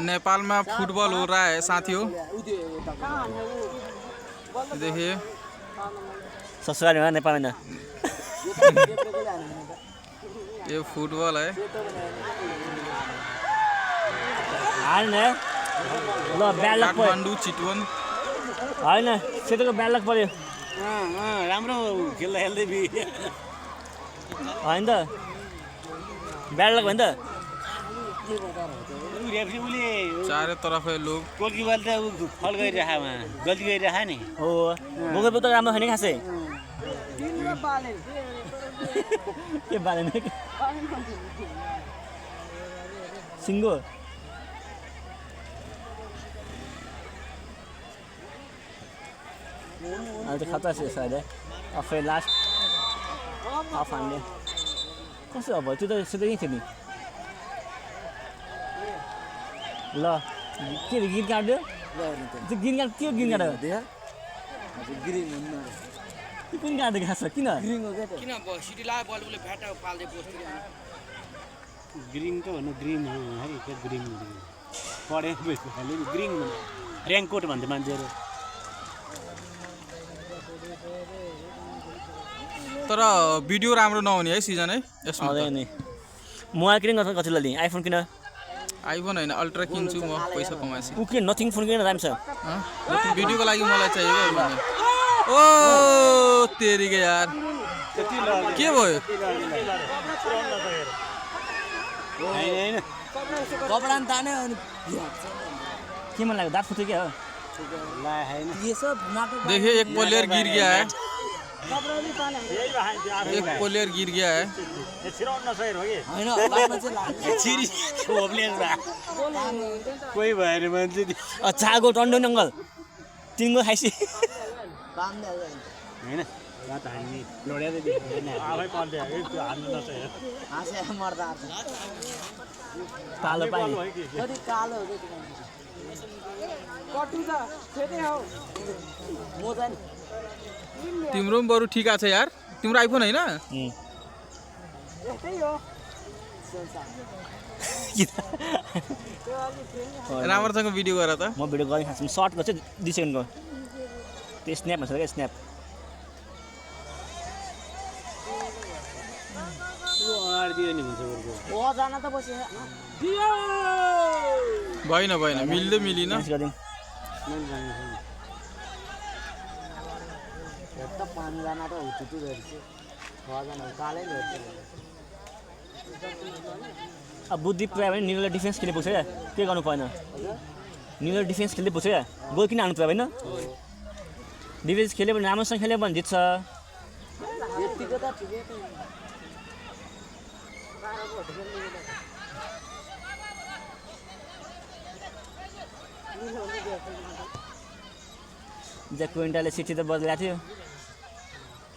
नेपाल में फुटबॉल हो रहा है साथियों, देखिए ससुराल में नेपाल में ये फुटबॉल है। काठमाडौँ चितवन होइन सेतोको ब्याड लक पर्यो राम्रो खेल्दा खेल्दै होइन त ब्याड लक भयो नि त चारों तरफ है लोग। गोलकिपर त फल गरिरहेको गल्ती गरिरहेको नि हो गोलकिपर त राम्रो छैन खासै के बालेन सिङ्गो अहिले त खतरा छ सायद आफै लास्ट हाफ हान्ने कसो अब त्यो त सिधै थियो नि ल के गीत काट्यो त्यो गीत काट के गीत काट्यो कुन काट्यो घाँस किन किन सिटी लाग्यो बलले फ्याटा पाल्दै पोस्ट ग्रिङ त भन्नु ग्रिङ हो है के ग्रिङ पढे ग्रिङ र्याङ्कोट भन्थे मान्छेहरू तर भिडियो राम्रो नहुने है सिजन है यसमा नि मोबाइल किन कतिले लिएँ आइफोन किन आइफोन होइन अल्ट्रा किन्छु म पैसा कमाएपछि ऊ किन नथिङ फोन किन दामी छ भिडियोको लागि मलाई चाहिएको ओ तेरीके यार के भयो कपडा नि तान्यो अनि के मन लाग्यो दाँत फुट्यो क्या हो ये सब नाटक देखिए एक प्लेयर गिर गया है, एक प्लेयर गिर गया है। हैन बादमा चाहिँ कोही भएन मान्छे छागो टन्डो नङ्गल तिनको खाइसी होइन रात हामी लड्यादै आफै पर्दै त्यो हान्नु नसक्यो हाँसे मर्दा पालो पानी कति कालो हो त्यो कटु त फेरि हो मोजा नि तिम्रो पनि बरु ठिक छ यार, तिम्रो आइफोन होइन यस्तै हो राम्रोसँग भिडियो गर त। म भिडियो गर्ने खास सर्ट गर्छु 2 सेकेन्डको त्यो स्न्याप भन्छ क्या स्न्याप जान त बस्यो भएन मिल्दै मिलिन त 5 जना त हुटुटु गर्छ 6 जना कालै गर्छ अब बुद्धि पुऱ्यायो भने निलोले डिफेन्स खेल्ने पुग्छ क्या के गर्नु पर्दैन निलो डिफेन्स खेल्दै पुग्छ क्या गोल किन हाल्नु पर्यो होइन डिफेन्स खेल्यो भने राम्रोसँग खेल्यो भने जित्छ यतिको त ठिकै छ ज्याक क्विन्टाले सिटी त बदलेको थियो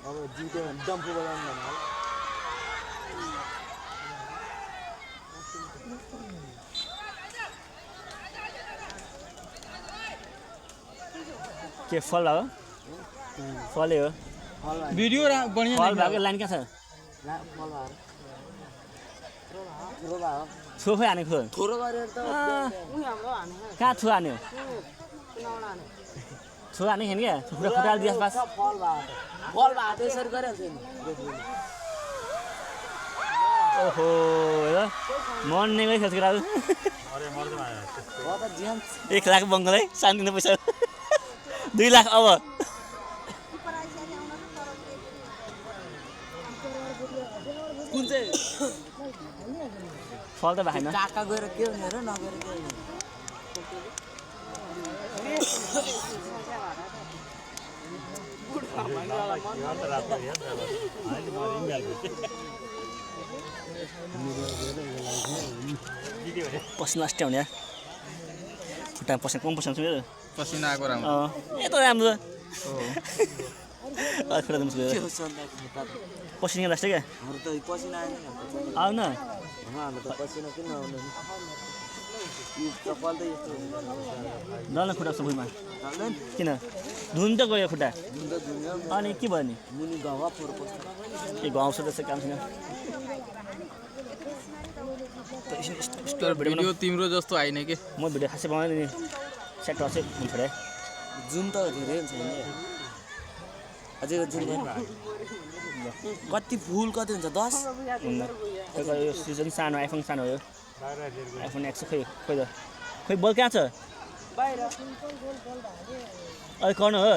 अब जित्यो भने डम्फु बजाउनु भने के फल हो फलै हो भिडियो बढिया फल भएको लाइन कहाँ छ छोफै हानेको थोरो गरेर त उही हाम्रो हाने कहाँ छु हान्यो छु हाने खेल्ने क्या खुट्टा खुट्टाले दिएस पास फल भएको त्यसरी गरिहाल्छ नि ओहो हेर मर्ने गरी खेल्छ केटाहरू 1 लाख बङ्गल है शान्तिनो पैसा 2 लाख अब कुन चाहिँ फल त भएन काका गएर के हुने र नगएर के हुने पसिना अस्ट्या हुने खुट्टा पसिना कम पसिना छ पसिना आएको राम्रो यता राम्रो खुट्टा मुस्किल के हो सन्दा पसिना जस्तो क्या हाम्रो त पसिना आएन नि आऊ न हाम्रो त पसिना किन आउँदैन यो कपाल त यस्तो डल्ला खुट्टा छ भुइँमा हाल्दैन किन धुन त गयो खुट्टा जुन त दुनिया अनि के भयो नि मुनि गाउँमा फोर पस्छ के घाउ छ त्यसै काम छैन तर भिडियो तिम्रो जस्तो आइन के म भिडियो खासै बनाउँदैन नि सेट चाहिँ हुन्छ रे जुम त धेरै हुन्छ नि अझै जुम कति फुल कति हुन्छ 10 यो सिजन सानो आइफोन सानो हो आइफोन एक्स खोइ खोइ त खोइ बल कहाँ छ बाहिर अहिले कर्न हो